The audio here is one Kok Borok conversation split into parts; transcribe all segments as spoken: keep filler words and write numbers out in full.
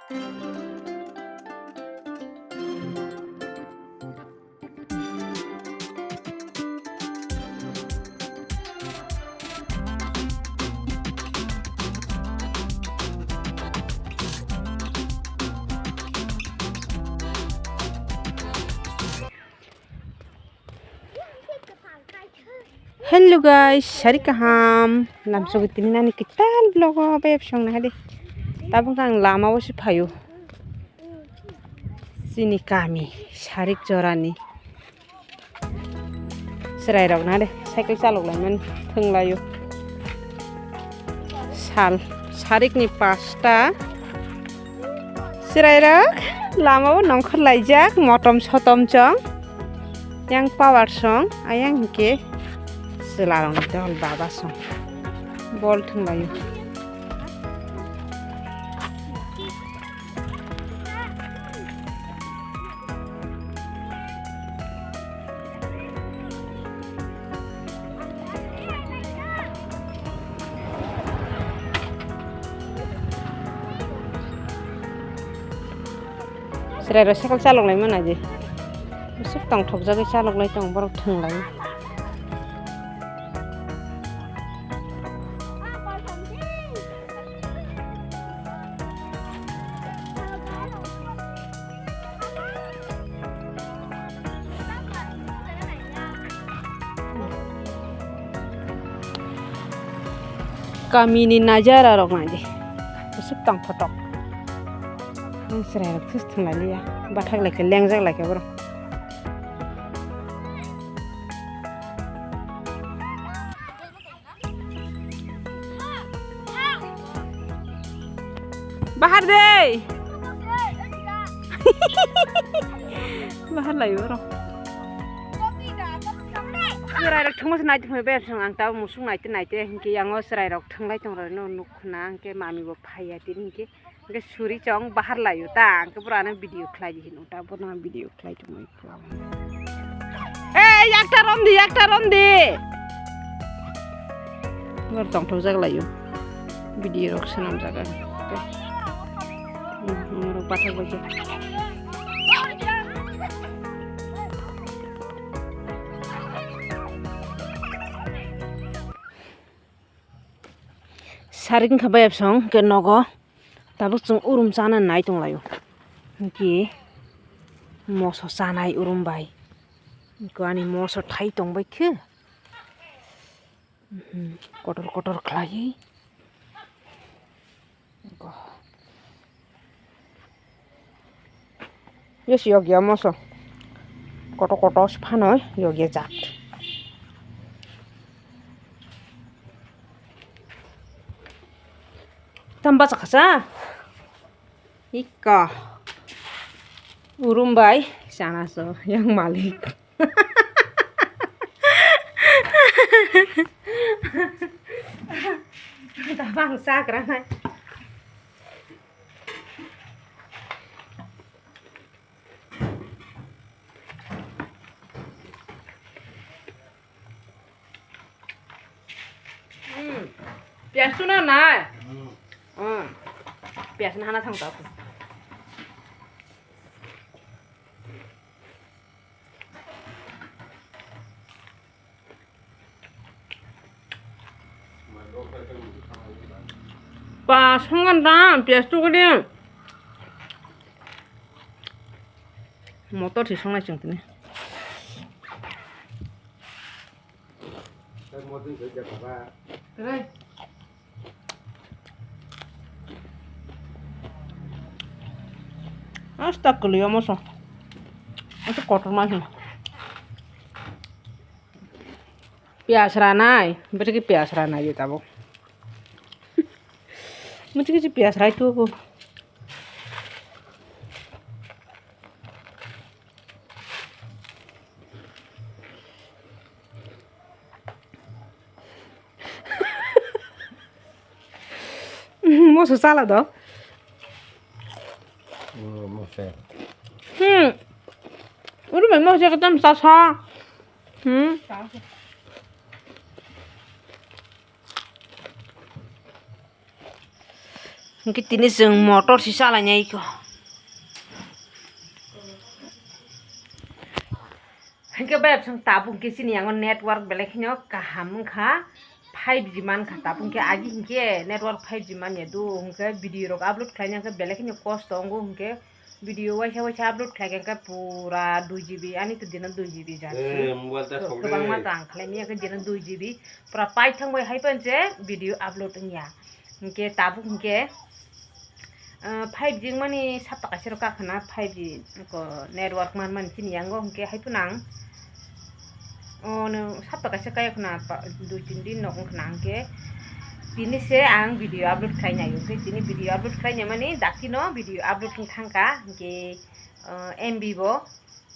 Hello guys, sari kaham. Lamsogo tini nani kital vlog o bai song na hadi. Tabuk ang lama o si phayo. Chini kami sarik jorani. Chwrairok na de cycle chalok laimani thwnglaio. Sal sarikni pasta. Chwrairok lamao nongkhor laijak motom sotom chong. Yang power song ayang hingke chwlarokni dol baba song bol thwnglaio. Chwrairok cycle chalok laimani je. Bwswk tongthokjagwi chalok lai tongo borok thwnglai. Kamini najara rok naidi. Bwswk tong photok. Ang chwrairok thus thwnglai liya. Bathak laikha, lengjak laikha borok. Bahar de. Bahar lai borok. Chwrairok thwngma se naitongmani bai song ang tabuk musuk naite naite hinkhe yango chwrairok thwnglai tongrokno nukkha na hinkhe mami bo phaiya tini hinkhe. Hingke suri chong bahar laio ta, hingke borok ano video khlai di hino ta, bono video khlai tongmani phuo. Ei, yakta rom di, yakta rom di. Bor tongthok jak laio. Video rok swnam jak ang. Hmm, hmm, rok pathak bai khe. Sarik wngkha bai absong ke nogo. Tabuk chwng urum chana nai tonglaio. Hwnkhe moso chanai urum bai. Hwnkhe ani moso thai tongbai khe. Mhm, kotor kotor khlaiwi. Yes, yogya moso. Kotor kotor phano yogya jat. Tam bacha khasa. Ikka. Urum bai sana so yang malik. Tabang sakra nai. Hmm. Piyaj tuna nai. Hmm. Piyaj na hana thang ta. Pa, songan dam, piyaj tu gede. Motor si songnai chwng tini. Asta kwlwi omo song. Asta kotor ma se. Piyaj ranai, bwswk khe piyaj ranai di tabuk. Bwswk khe piyaj rai tubu. Moso chala do. Hmm. Uru mai moso ekdam chasa. Hmm. Hwnkhe tini chwng motor se chalainai kho. Hwnkhe bayap song tabuk hwnkhe chini yango network belai kheno kaham wngkha, five G mankha tabuk hwnkhe agi hwnkhe network five G manya do hwnkhe video rok upload khlaina hwnkhe belai kheno kosto wngo hwnkhe. Video waisa waisa upload khlai khe pura dui G B, ani to dino dui G B jar si. Eh, mobile ta sok de. Kwbangma tang khlai manya khe dino dui G B. Pura paithang bai hai phano se video upload wngya. Hwnkhe tabuk hwnkhe, ah, five G mani sapta kaisa rok kakhna five G ko network man mani chini yango hwnkhe hai phano ang. O, nwng sapta kaisa kaya khwna, pa-, dui tin din nok wng khwna hwnkhe tini se ang video upload khlai nai. Hwnkhe tini video upload khlai nai mani dakti no video upload wng thang kha, hwnkhe, ah, M B bo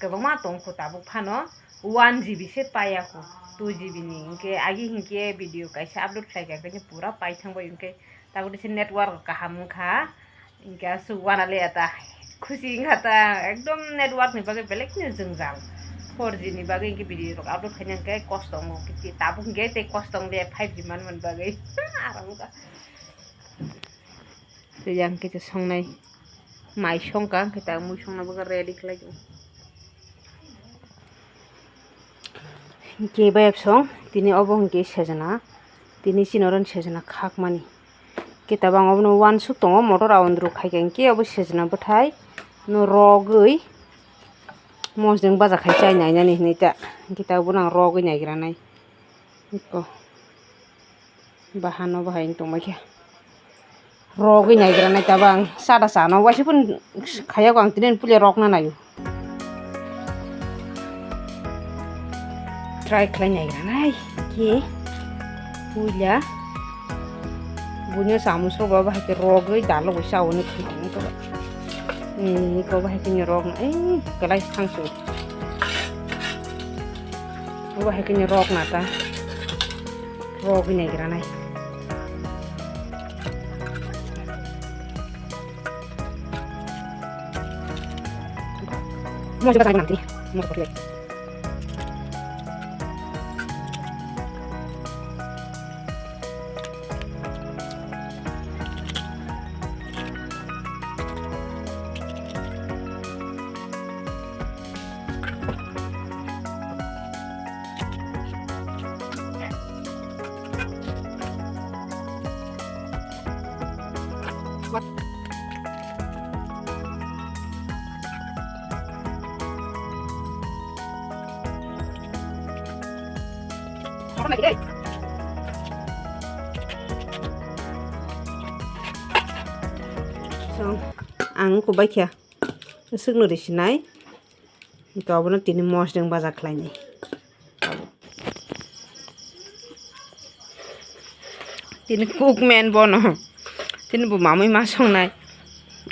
kwbangma tong kho tabuk phano, one G B se paiya kho, two G B ni. Hwnkhe agi hwnkhe video kaisa upload khlai kha, hwnkhe pura paithang bai hwnkhe tabuk se network kaham wng kha. Hingke aswk wanale ata khusi wngkha ta, ekdom network ni bagwi belai kheno jwngjal. Four G ni bagwi hingke video rok upload khaina hingke kosto wngo, tabuk hingke tei kosto wngya five G manmani bagwi. Aram wngkha. Tei yang khe songnai mai songkha, hingke ta mui songna bagwi ready khlai. Hingke bayap song tini obo hingke sejana, tini chini oro sejana khakmani. Khe tabang obono uansuk tongo, motor aondru khai khe hingke obo sejana bwthai no rogwi mosdeng baja khai chai nainani hinui ta. Hingke ta obono ang rogwi naigra nai. Eko. Bahano bahai wng tongbaikha. Rogwi naigra nai tabang sada sano waisa phun khayok ang tini puila rokna naio. Try khlai naigra nai khe puila buino samus rok ba bahai khe rogwi dalogwi chaui ni khwlai ni ko bahai khe ni rokna ei kwlai thangsu. Bo hai khe rok na ta. Rok nai gra nai. Mo se ba nang ti. Mo ko le. So, ang kubai khe. Swkno risinai. Hingke obono tini mosdeng baja khlainai. Tini cook man bono. Tini bo mamui ma songnai.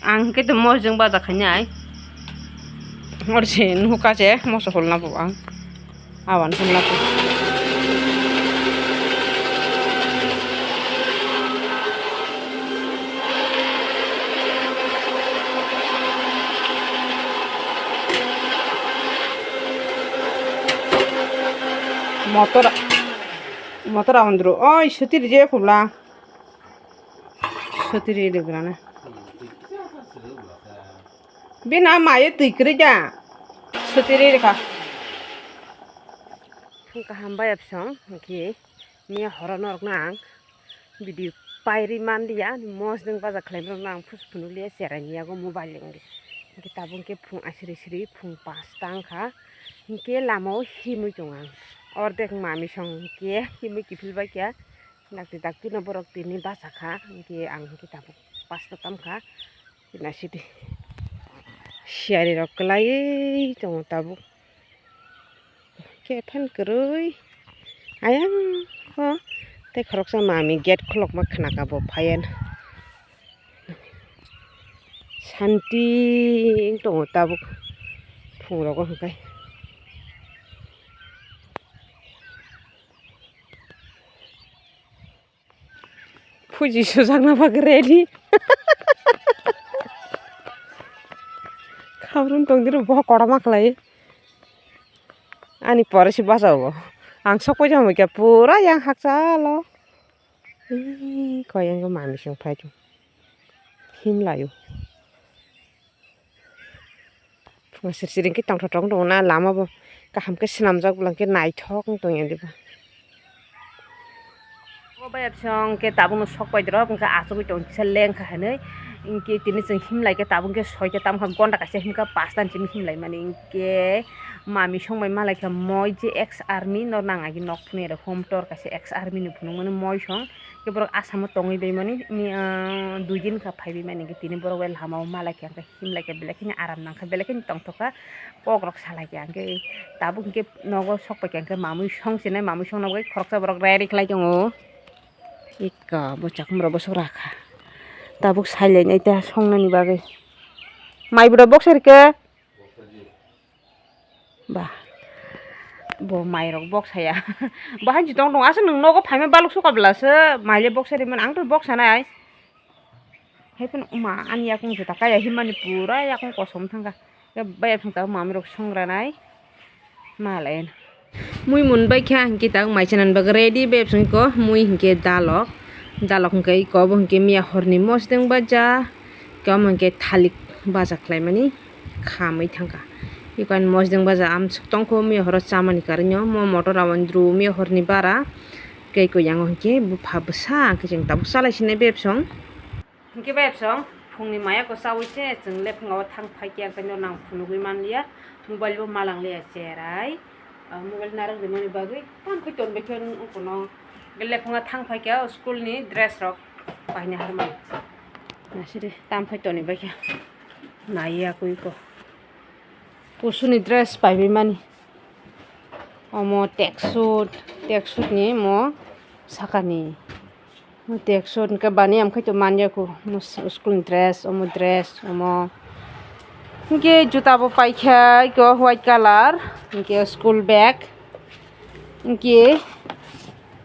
Ang hingke to mosdeng baja khainai. Orse nuhuka se moso holna bo ang. Awan hwnla khe. Motor, motor awan duro. Oi, sotiri je phubla. Sotiri de grana. Bina maye twi kwrwi da. Sotiri rikha. Kaham bayapsong, hwnkhe miya horo norokno ang video pairwi manliya, ani mosdeng baja khlaimani ang phus phunukliya, cheraini yago mobile wngwi. Hwnkhe tabuk hwnkhe phung asri sri phung pasta wngkha, hwnkhe lamao himwi tongo ang, ordek mamisong hwnkhe himwi kiphilbaikha, dakti daktino borok tini bachakha, hwnkhe ang hwnkhe tabuk pasta tamkha, nasidi siyari rok kwlaiwi tongo tabuk. Khe phan kwrwi ayang o tei khoroksa mami gate khulukma khnaka bo phaiya. Santi wng tongo tabuk phungrogo hwnkhe. Phuji sujakna bagwi ready. Khabrwng tongdiro boha kotorma khlai. Ani pore se bachao bo. Ang sok pai tongma khe pura yang hakchalo. Ee, koi ang mami song phai tong. Himlaio. Phungo sir sir hwnkhe tongthok tong tongo na lama bo kaham khe swnamjak bwla hwnkhe naithok wng tongya diba. O bai absong khe tabukno sok pai drop hwnkhe achugwi tong kisa lengkha hinwi. Hwnkhe tini chwng himlai khe tabuk khe soita tamkha gonda kaisa himkha pasta ni simi himlai mani hwnkhe mami song bai malaikha moi je ex army no nang agi nok phunui rok home tour kaisa ex army ni phunukmani moi song. Khe borok Assam o tongwi baimani, mi, ah, dui din kha phaiwi mani, tini borok bai lama o malaikha, hwnkhe himlaikha, belai kheno aram nangkha, belai kheno tongthokha, kok rok salaikha, hwnkhe tabuk hwnkhe nogo sokpaikha, hwnkhe mamui song sinai, mamui song nogwi khoroksa borok ready khlai tongo. Ikka bo chakhum rok bwswk rakha, tabuk sailainai ta songnani bagwi. Mai bwrwi boksai rikhe. Ba, bo mairok bok saya. Bo hai jitong tong aswk nwng nogo phaima baluk suka bwla se maile bok sari man ang to bok sanai. Hai phano ma ani yakung juta kaya himani pura yakung kosom thangkha. Ke bai phang ta mami rok songranai. Malai. Mui mun bai kha hingke tak mai chanan bagwi ready bebsong ko mui hingke dalok. Dalok hingke iko bo hingke miya horni mosdeng baja. Kamo hingke thalik baja khlaimani khamwi thangkha. Iko ani mosdeng baja amswk tongkho miya horo chamani karwi no mo motor awan dru miya horni bara. Tei ko yango hingke bupha bwsa hingke chwng tabuk chalai sinai bebsong. Hingke bebsong phungni maya ko chawi se chwng lephungo thang phai khe ang khe no nang phunugwi manliya mobile bo malang liya cherai. Ah, mobile narwk rimani bagwi tam khe ton bai khe kono lephungo thang phai khe school ni dress rok paina harmani. Nasiri tam phai toni bai khe naiya kui ko. Kusuni dress paibai mani. Omo tracksuit, tracksuit ni mo sakani. Mo tracksuit hingke bani amkhai to manya ko. Mo school ni dress, omo dress, omo. Hingke juta bo paikha, iko white colour, hingke school bag. Hingke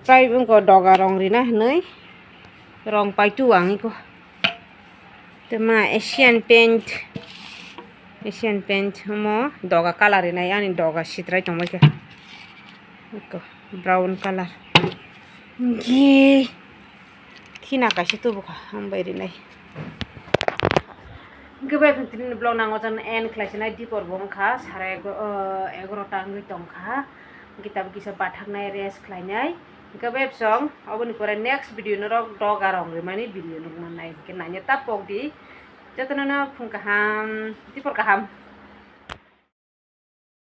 prai wngko doga rong rina hinui. Rong paitu ang iko. Tei ma Asian paint, Asian paint omo doga colour rinai ani doga sitrai tongbaikha. Eko brown colour. Gi khina kaisa tubukha hambai rinai. Hingke bai phano tini vlog nango jan end khlai sinai dipor bo wngkha sare ego-, o, egarota wngwi tongkha. Hingke tabuk kisa bathaknai rest khlainai. Hingke bebsong oboni pore next video norok doga rong rimani video nukna nai hingke naina ta pokdi. Jotono no phung kaham, dipor kaham.